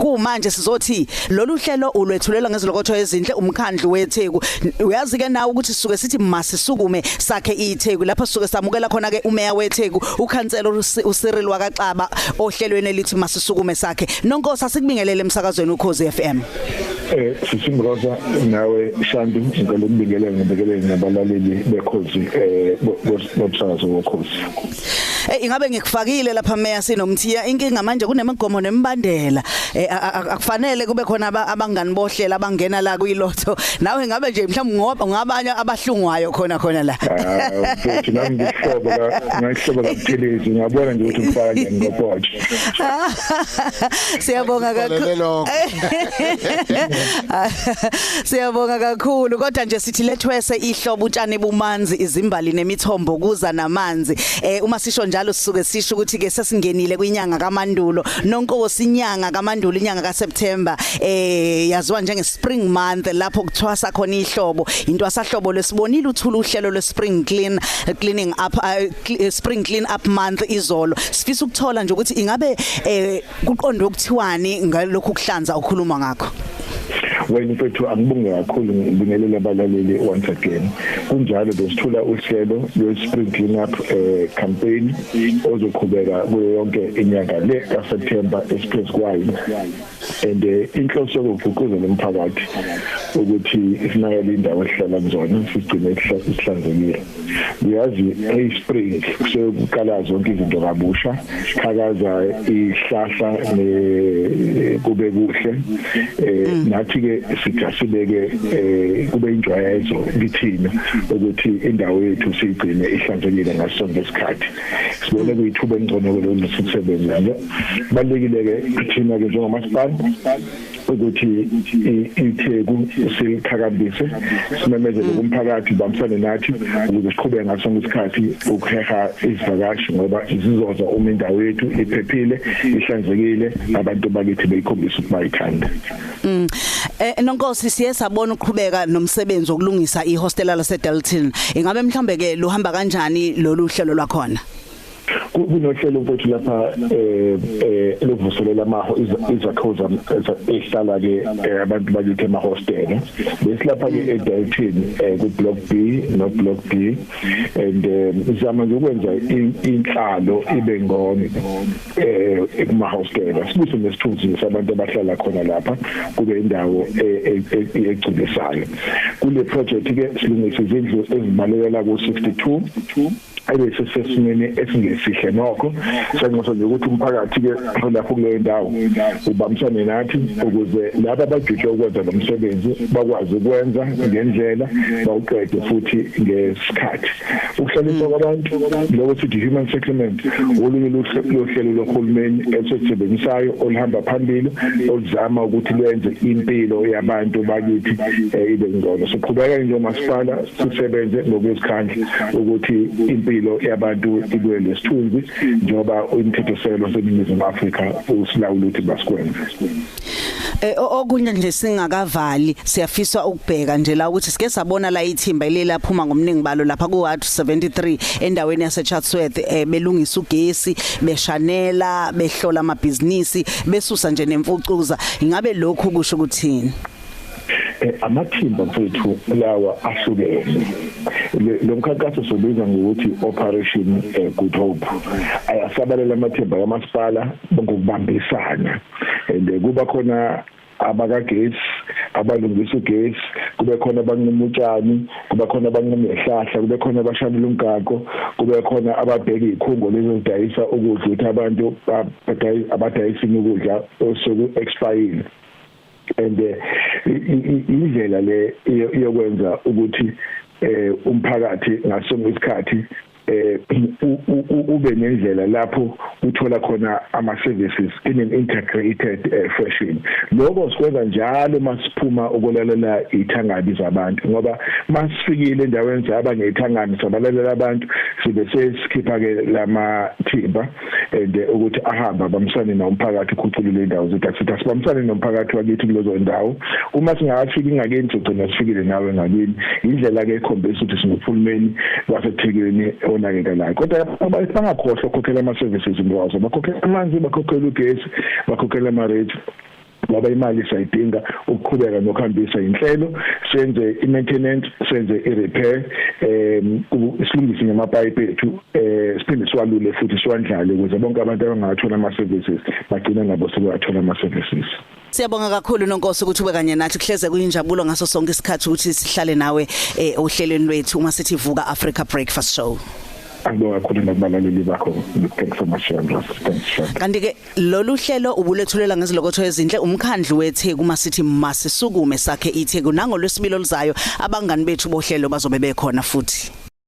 Kumanje sizothi lolu hlelo ulwethulela ngezilokotho ezinhle umkhandlu weTheku. Uyazi ke nawe ukuthi sisuke sithi masisukume sakhe iTheku, lapho sisuke samukela khona ke umeya weTheku, ukhansela uCyril wakaXaba, ohlelweni elithi Masisukume Sakhe. Nonkosi, asikubingelele emsakazweni Ukhozi FM. Sisi Mroza, nawe Shandu, ngicela ukubingelela, ngibingelele nabalaleli bekhozi bomsakazo wokhozi. Ingabe ngikufakile lapha, meya sinomthiya inkinga manje, kunemigomo nemibandela. Akufanele kube khona abangani bohlela abangena la kuyilotho. Nawe ingabe nje mhlawumbe ngoba ngabanye abahlungwayo khona khona la. Ah, futhi nami ngihlobo ka ngihlobo kaButhelezi, ngiyabona nje ukuthi ufaka njani ngopotshe. Siyabonga kakhulu. Siyabonga kakhulu, kodwa nje sithi lethwese ihlobo utshani bumanzi, izimbali nemithombo kuza namanzi. Uma sisho njalo sisuke sisho ukuthi ke sesingenile kwinyanga kaMandulo. Nonkosi, inyanga kaMandulo, inyanga kaSeptember, yaziwa njenge spring month, lapho kuthwasa khona ihlobo, intwasahlobo. Lesibonile uthula uhlelo lwe spring cleaning up, spring clean up month izolo. Sifisa ukuthola nje ukuthi ingabe kuqondwe ukuthiwani ngalokhu kuhlanza ukhuluma ngakho? Wena mfethu, angibonge kakhulu, ngibingelele abalaleli once again. Kunjalo, besithula uhlelo lwe-spring clean up campaign ozoqhubeka kuyo yonke inyanga le kaSeptember esiphezu kwayo, and inhloso yokugqugquzela umphakathi ukuthi sinakele indawo esihlala kuzona, sigcine sihlanzekile. Uyazi, e-spring kusuke kuqala zonke izinto kabusha, qhakaza ihlahla ne kube kuhle. Nathi ke sijasibeke kube injwayezo kithina ukuthi indawo yethu siyigcine ihlanzekile ngaso sonke isikhathi. Sibone kuyithuba engcono ke lolu sisebenze. Balekile ke thina ke njengomasipala ukuthi iTheku siliqhakambise, simemezele kumphakathi bambisane nathi ukuze siqhubeke ngaso sonke isikhathi ukuheha izivakashi, ngoba zizoza uma indawo yethu iphephile, ihlanzekile, abantu bakithi beyikhombisa ukuthi bayithanda. Nonkosi, siye sabona uqhubeka nomsebenzi wokulungisa ihostela lase Delton. Ingabe mhlambe ke luhamba kanjani lolu hlelo lwakhona? Kunohlelo mfowethu lapha lokuvuselela amaho izakhiwo ehlala ke abantu bakithi emahostela. Besilapha ke eDelton ku block B no block D, and izama nje ukwenza inhlalo ibe ngcono kumahostela, sibuse nesithunzi sabantu abahlala khona lapha, kube indawo egculisayo. Kule project ke silungisa izindlu ezibalekela ku 62 ebesesesimeni esingesihle. Nokho sanxusa nje ukuthi umphakathi ke lapho kuleyo ndawo ubambisane nathi ukuze laba abajutshwe ukwenza lo msebenzi bakwazi ukwenza ngendlela, bawuqede futhi ngesikhathi. Ukuhlaliswa kwabantu, lokho sithi human settlement, olunye lohlelo lohulumeni esisebenzisayo oluhamba phambili, oluzama ukuthi lwenze impilo yabantu bakithi ibe ngcono. Siqhubeka njengomasipala sisebenze ngokuzikhandla ukuthi impilo yabantu ibuye nesithunzi, njengoba umthethosisekelo waseNingizimu Afrika usilawula ukuthi basikwenze. Okunye nje singakavali, siyafisa ukubheka nje la ukuthi sike sabona la ithimba elilaphuma ngomningi balo lapha ku Ward 73 endaweni yase Chatsworth, belungisa ugesi, beshanela, behlola amabhizinisi, besusa nje nemfucuza. Ingabe lokhu kusho ukuthini? Amathimba mfethu lawa ahlukene. Lo mkhankaso sobiza ngokuthi Operation Good Hope. Ayasabalela amathimba kamasipala ngokubambisana, and kuba khona abakagesi abalungisa ugesi, kube khona abanquma utshani, kube khona abanquma ihlahla, kube khona abashanela umgaqo, kube khona ababheka izikhungo lezi ezidayisa ukudla ukuthi abantu abadayisa ukudla osuku expire. And indlela le yokwenza ukuthi umphakathi ngasonke isikhathi ube nendlela lapho uthola khona ama services in an integrated fashion. Lokho sikwenza njalo masiphuma ukulalela ithangabi zabantu, ngoba masifikile endaweni zaba ngethangami, sabalalela abantu, sibe sesikhipha ke lama thimba and ukuthi ahamba bambisane nomphakathi ukhuculule indawo zethu. Asithi asibambisane nomphakathi wakithi kulezo ndawo. Uma singakafiki ngakini, sigcina sifikile nawe ngakini. Indlela ke ekhombisa ukuthi singuhulumeni waseThekwini onakekelayo, kodwa abantu bangakhohlwa ukukhokhela ama-services ngwazo, bakhokhela amanzi, bakhokhela ugesi, bakhokhela ama-rates. Ngoba imali siyayidinga ukuqhubeka nokuhambisa inhlelo, senze i-maintenance, senze i-repair, silungise ngamapipe ethu, siphinde siwalule futhi siwandlale ukuze bonke abantu abangathola ama-services bagcine nabo sebewathola ama-services. Siyabonga kakhulu, Nonkosi, ukuthi ube kanye nathi. Kuhleze kuyinjabulo ngaso sonke isikhathi ukuthi sihlale nawe ohlelweni lwethu uma sithi Vuka Africa Breakfast Show. Angibonga kakhulu nakubalaleli bakho. Thanks so much, Chandra. Thanks, Chandra. Kanti ke lolu hlelo ubulethulela ngezilokotho ezinhle umkhandlu weTheku. Masithi masisukume sakhe iTheku. Nangolwesibili oluzayo abangani bethu bohlelo bazobe bekhona futhi.